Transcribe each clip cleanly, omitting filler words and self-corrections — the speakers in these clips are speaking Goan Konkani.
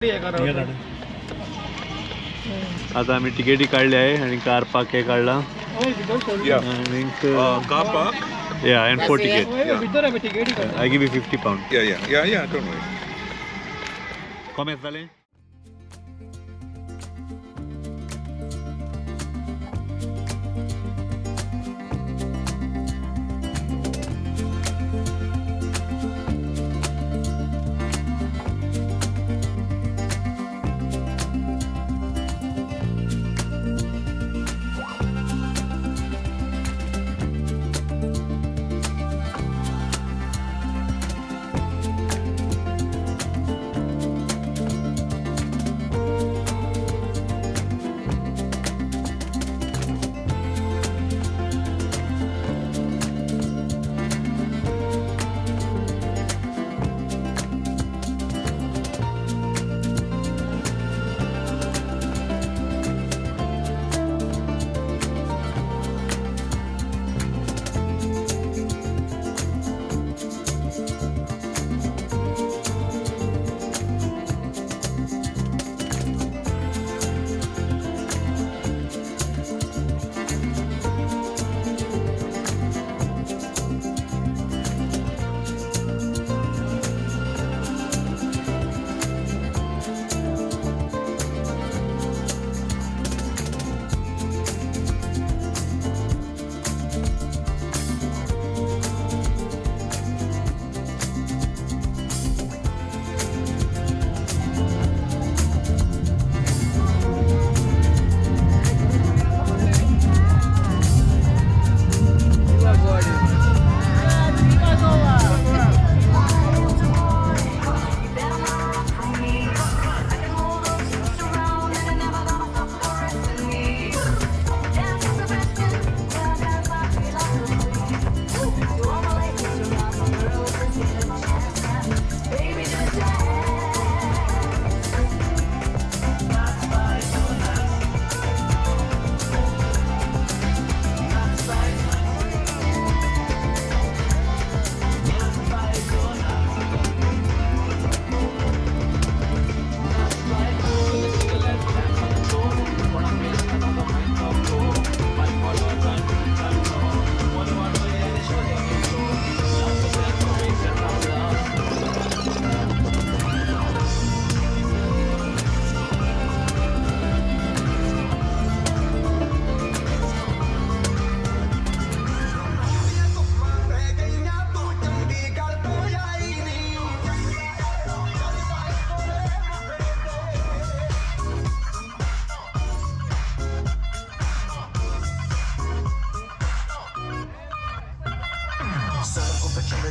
आता आम्ही तिकेटी काढली आहे आणि कार पार्क हे काढला. Car park? Yeah, and 4 ticket. Yeah. I give you 50 pound. Yeah, don't worry. कॉमेस झाले?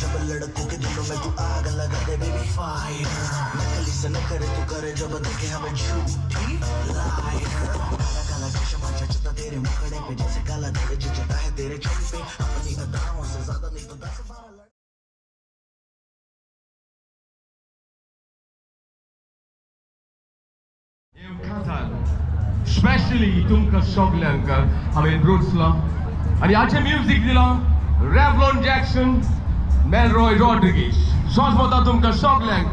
जब लड़कों के दिलों में तू आग लगा दे बेबी फायर, नकली से नखरे तू करे जब देखे हमें झूठी लाइट। काला काला चश्मा जचता तेरे मुखड़े पे, जैसे काला दिल जचता है तेरे चेहरे पे, अपनी अदाओं से ज्यादा नहीं तो 10-12। स्पेशली तुमकां सगल्यांक हांवें रोचलां आनी हाचें म्युजीक दिलां रेवलॉन जॅक्सन, मेलरॉय रॉड्रिगीस. श्वास तुमकां सगल्यांक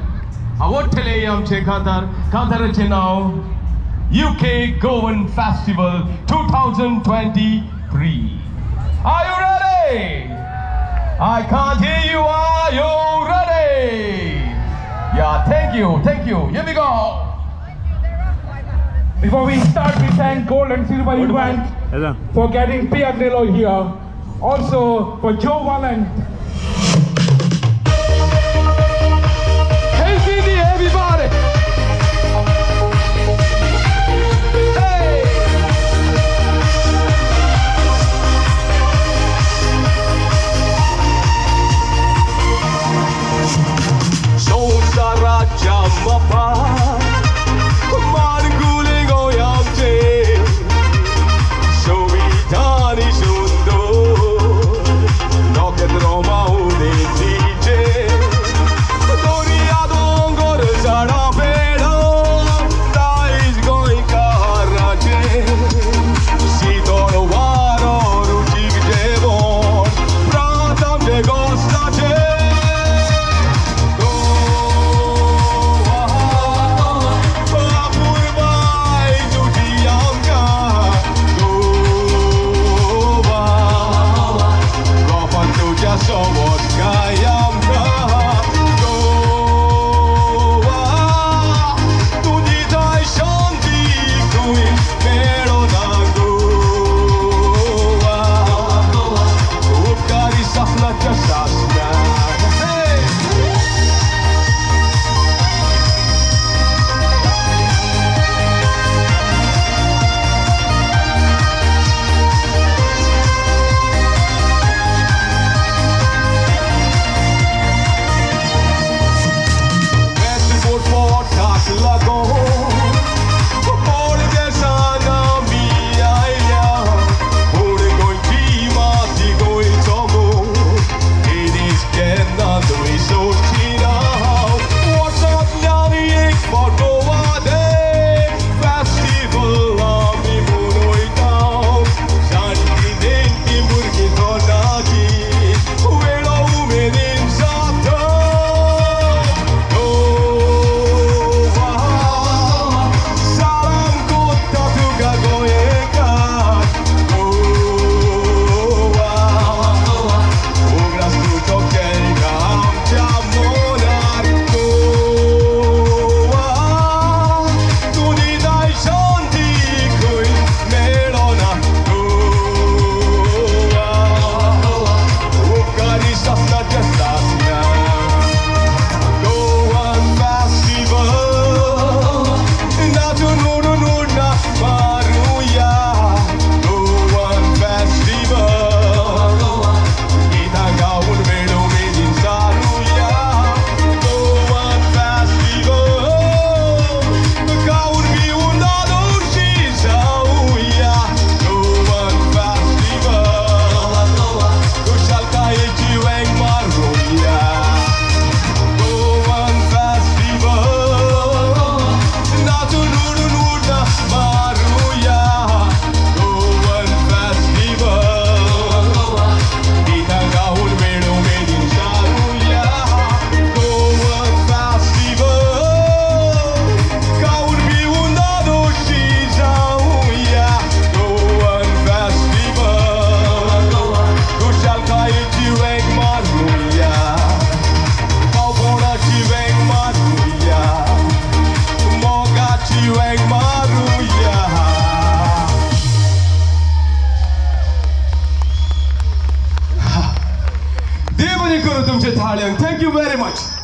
आवडटलें आमचें कांतार. कांताराचें नांव UK Goan Festival 2023. Are you ready? I can't hear you. Are you ready? Yeah, thank you, thank you. Here we go. Before we start, we thank Gold and Silver Event for getting Pia Grillo here. Also for Joe Wallen. Hey Cindy, everybody! Hey! संवसाराच्या मापार मानकुलें गोंय आमचें, सोबीत आनी सुंदर नखेत्रां.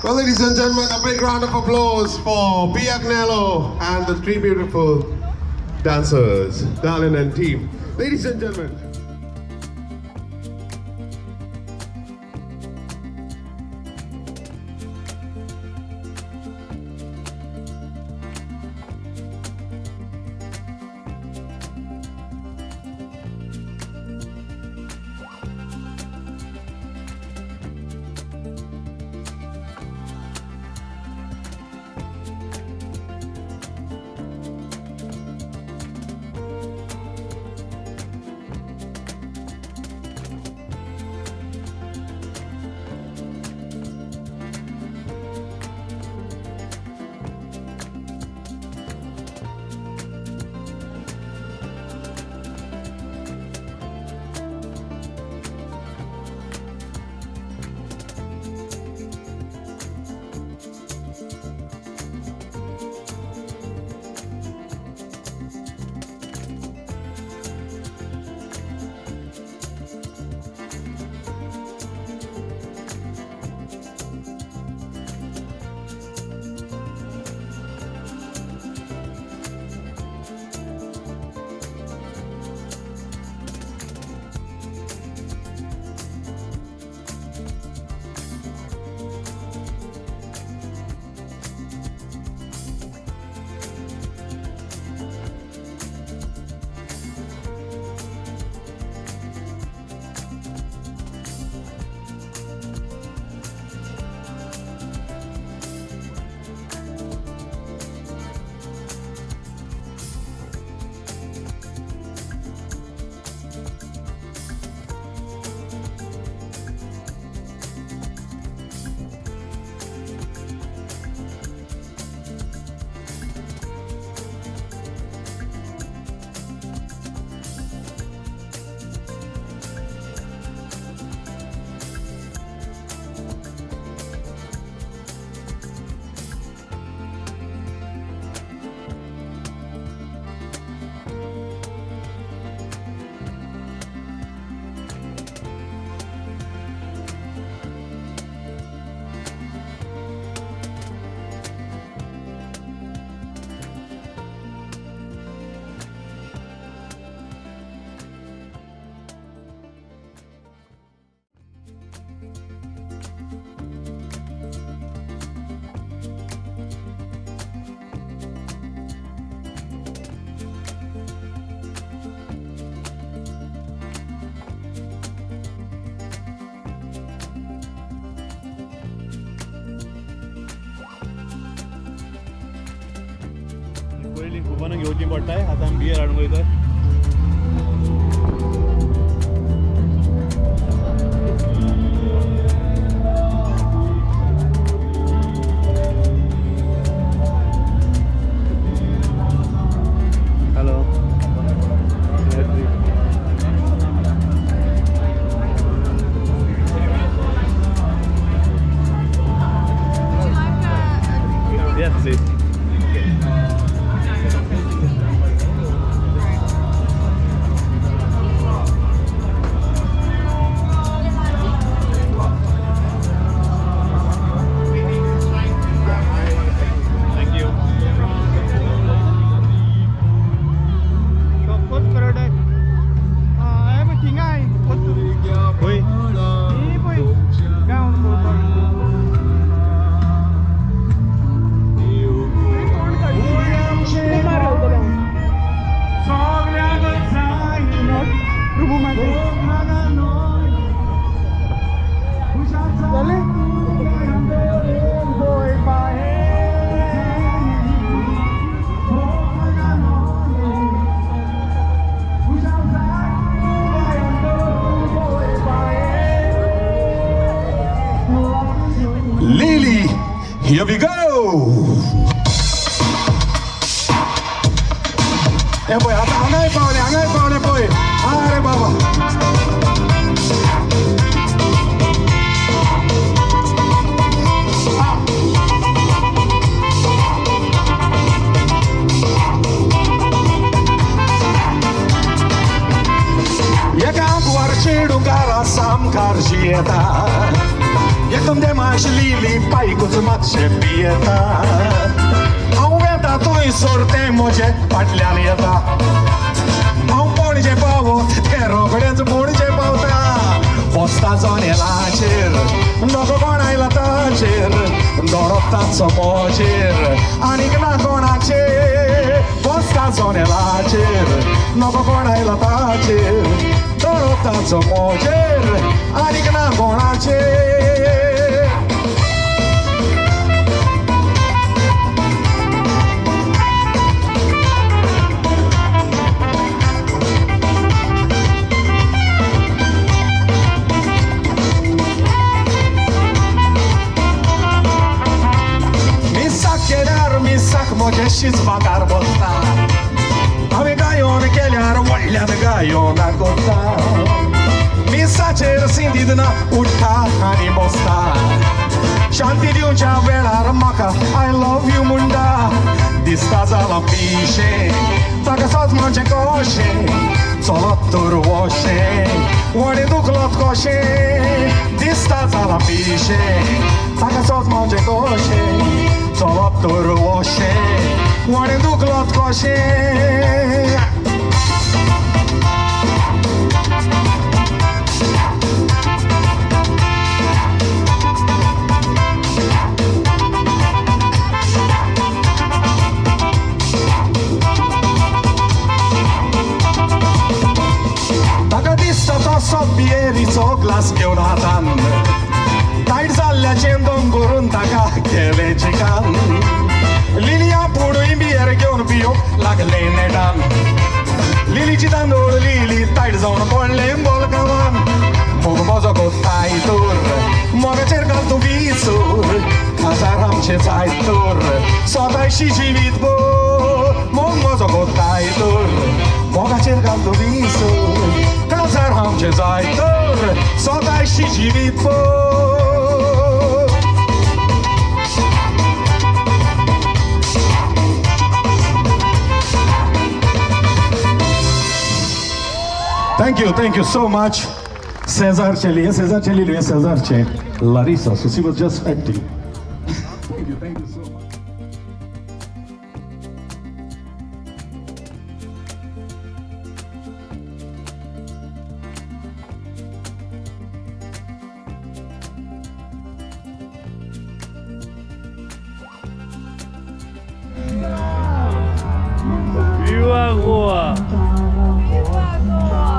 Well, ladies and gentlemen, a big round of applause for P. Agnello and the three beautiful dancers, Darlin and team. Ladies and gentlemen. पयलीं कुपनां घेवची पडटाय, आतां आमी बियर हाडूंक वयताय. Hello. Yes, please. Thank you. Oi. Lily, here we go! हे पळय आतां हांगाय पावले, हांगाय पावले पळय. अरे बाबा, एका आंकवार चेडूं घरा सामकार जियेता. एकदम देमाश लिली पायकूच मातशें पियेता. हांव वेता थंयसर तें म्हजे फाटल्यान येता. हांव पणजे पावत तें रोखडेंच पणजे पावता. बसता जनेलाचेर नको कोण आयला ताचेर, दडप ताचो म्हजेर आनीक ना कोणाचेर. बसता जनेलाचेर नको कोण आयला ताचेर, दडप ताचो म्हजेर आनीक ना कोणाचेर. मिसाक केल्यार मिसाक म्हजें शिजपाकार बसता. हांवें गायोन केल्यार व्हडल्यान गायोन कोत्ता. मिसाचेर सिंदीतना उठ्ठा आनी बसता. शांती दिवच्या वेळार म्हाका I love you म्हणटा. दिसता जालां पिशें ताका सजमाचें कशें, चलत तर वशें व्हडें दुखलत कशें. दिसता जालां पिशें ताका सजमाचें कशें, चलत तर वशें व्हडें दुखलत कशें. ताका दिसता तसो बियरीचो ग्लास घेवन हातान, टायट जाल्ल्याचें दम करून ताका केलें चिकान. लिलिया पुडूय बियर घेवन पियोवंक लागलें नेटान. लिलीची तांदूळ लिली तायट जावन पडलें बोलकावान. मोग म्हजो कोत्ताय तर मोगाचेर घाल तूं विसर, काजार आमचें जायत तर सदांशी जिवीत भर. मोग म्हजो कोत्ताय तर मोगाचेर घाल तूं विसर, काजार आमचें जायत तर सदांशी जिवीत भर. Thank you so much. Cesar Celi, Cesar Celi, Cesar Che, Larissa. So she was just acting. Thank you so much. Viva Goa! Viva Goa!